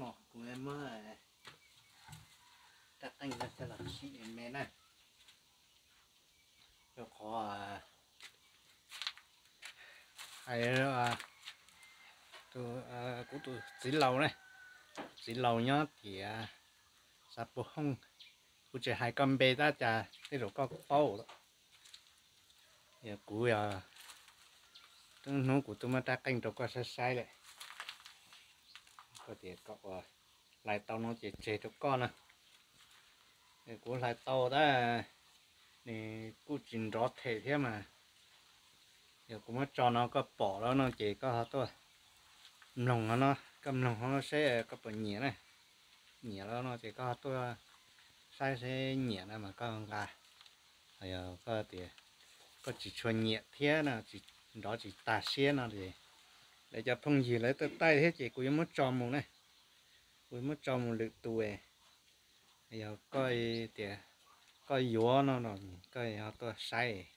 Kuv muab rab qeej no coj los sim me na, rau qhov hais kuv tus txiv laus na, txiv laus nyob tiam Xav Pus Hooj, kuv tsis hais koj npe tab cas tej zaum koj paub lawm. Yog kuv yog, hnub kuv twb muab rab qeej rau koj saib saib lawm, koj tias koj ua hlais tau no ces tseg rau koj na. Kuv hlais tau tab nws kuj tsis nrov them thiab mas, yog kuv muab tso no koj pom lawm no ces koj ho tuaj mloog no, koj mloog no seb koj puas nyiam na. Nyiam lawm no ces koj ho tuaj saib seb nyiam na mas koj nqa. Yog koj tias koj tsis tshua nyiam thiab no, nrov tsis tag siab no ces lawv cov phooj ywg lawv tuaj taij thiab ces kuv yuav muab tso mus na, kuv yuav muab tso mus lwm tus. Yog koj tias koj yuav no los koj ho tuaj saib,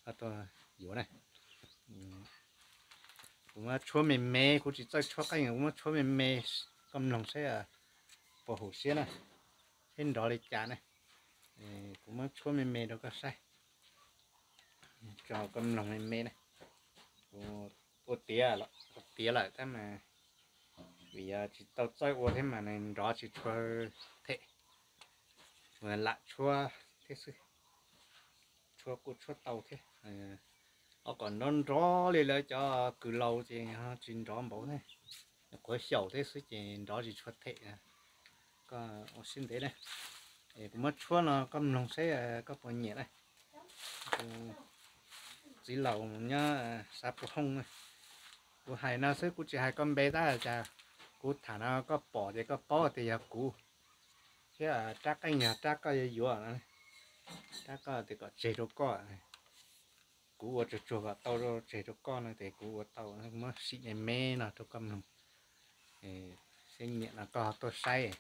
ho tuaj yuav na. Kuv muab tshuab me me, kuv tsis txawj tshuab qeej, kuv muab tshuab me me, koj mloog saib puas huv siab na, seb nrov li cas na. Kuv muab tshuab me me rau koj saib, tso koj mloog me me na. Kuv ua tiav, ua tiav lawm tab mas vim yog tsis tau txawj ua thiab mas nws nrov tsis tshua them, lam tshuab thiab xwb. Tshuab kuj tshuab tau thiab, ho kom nrov nrov li lawv cov kws laus ces ho tsis nrov npaum thiab, qhuav xyaum thiab xwb ces nrov tsis tshua them. Koj ua siab ntev na, kuv muab tshuab no koj mloog saib koj puas nyiam na. Txiv laus nyob Xav Pus Hooj, kuv hais no xwb kuv tsis hais koj npe tab cas kuv tham no koj pom ces koj paub tias yog kuv, thiab rab qeej yog rab koj yuav yuav, rab koj tias kom tseg rau koj. Kuv ua tsuag tsuag kom tau tseg rau koj no ces kuv ua tau, muab sim me me no rau koj mloog, seb nyiam no koj tuaj saib.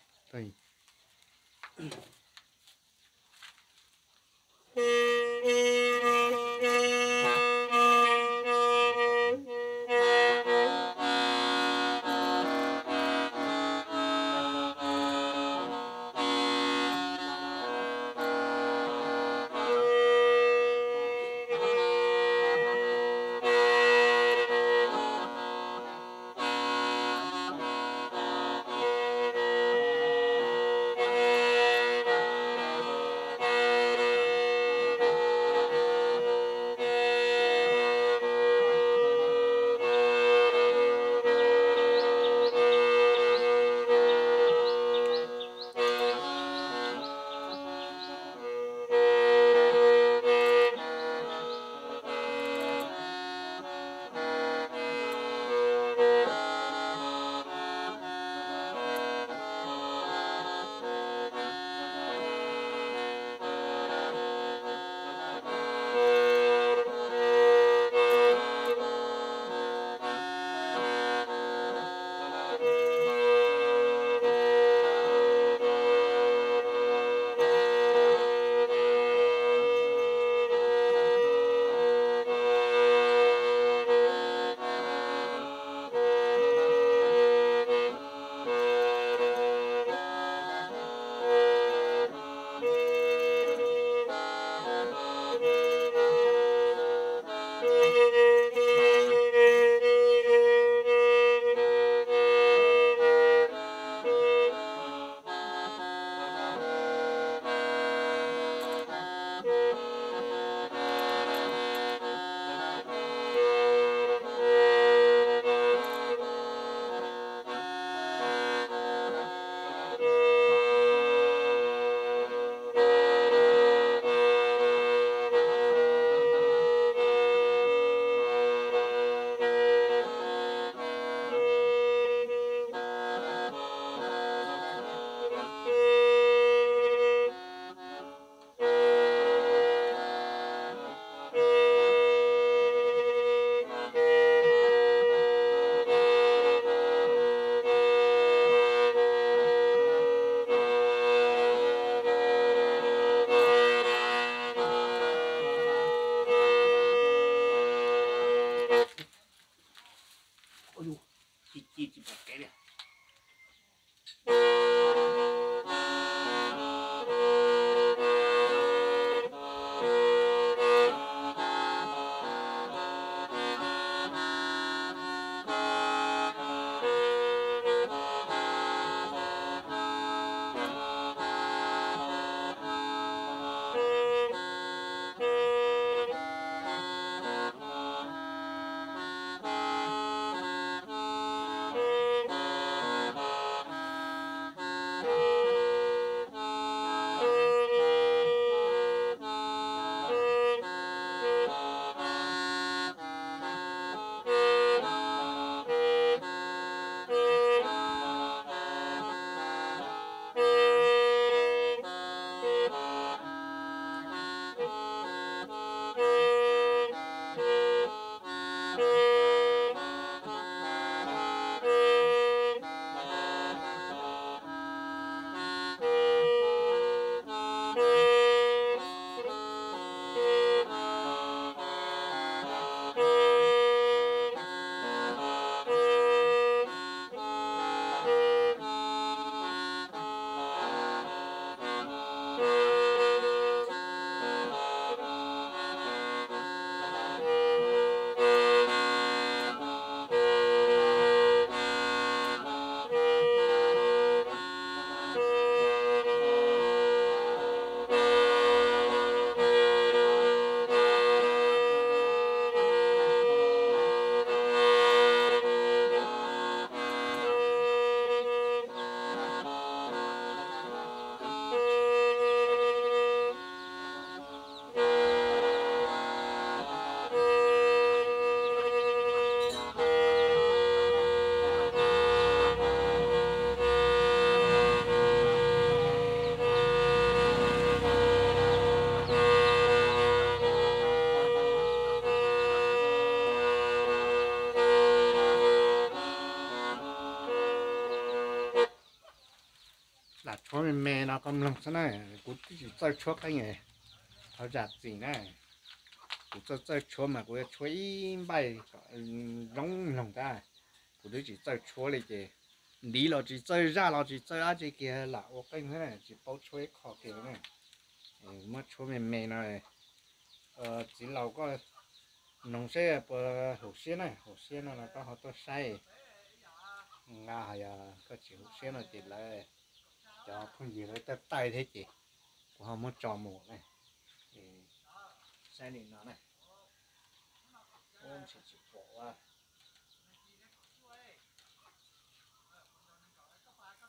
Ci ci tsis pom kev li. Tshuab me me no koj mloog xwb na, kuv twb tsis txawj tshuab qeej, thov zam txim na. Kuv txawj txawj tshuab mas kuv yuav tshuab ib npaij kom zoo mloog tab. Kuv twb tsis txawj tshuab li ces ntiv los tsis txawj, zaj los tsis txawj dab tsi kiag, lam ua qeej xwb na, tsis paub tshuab ib qho kiag na. Muab tshuab me me no, txiv laus koj noog seb puas haum siab na, haum siab no los koj ho tuaj saib. Nqa ho yog koj tsis haum siab no ces lawv cov phooj ywg lawv taij taij thiab ces kuv ho muab tso mus na. Saib li no na. Ub, ntshe tsis pom.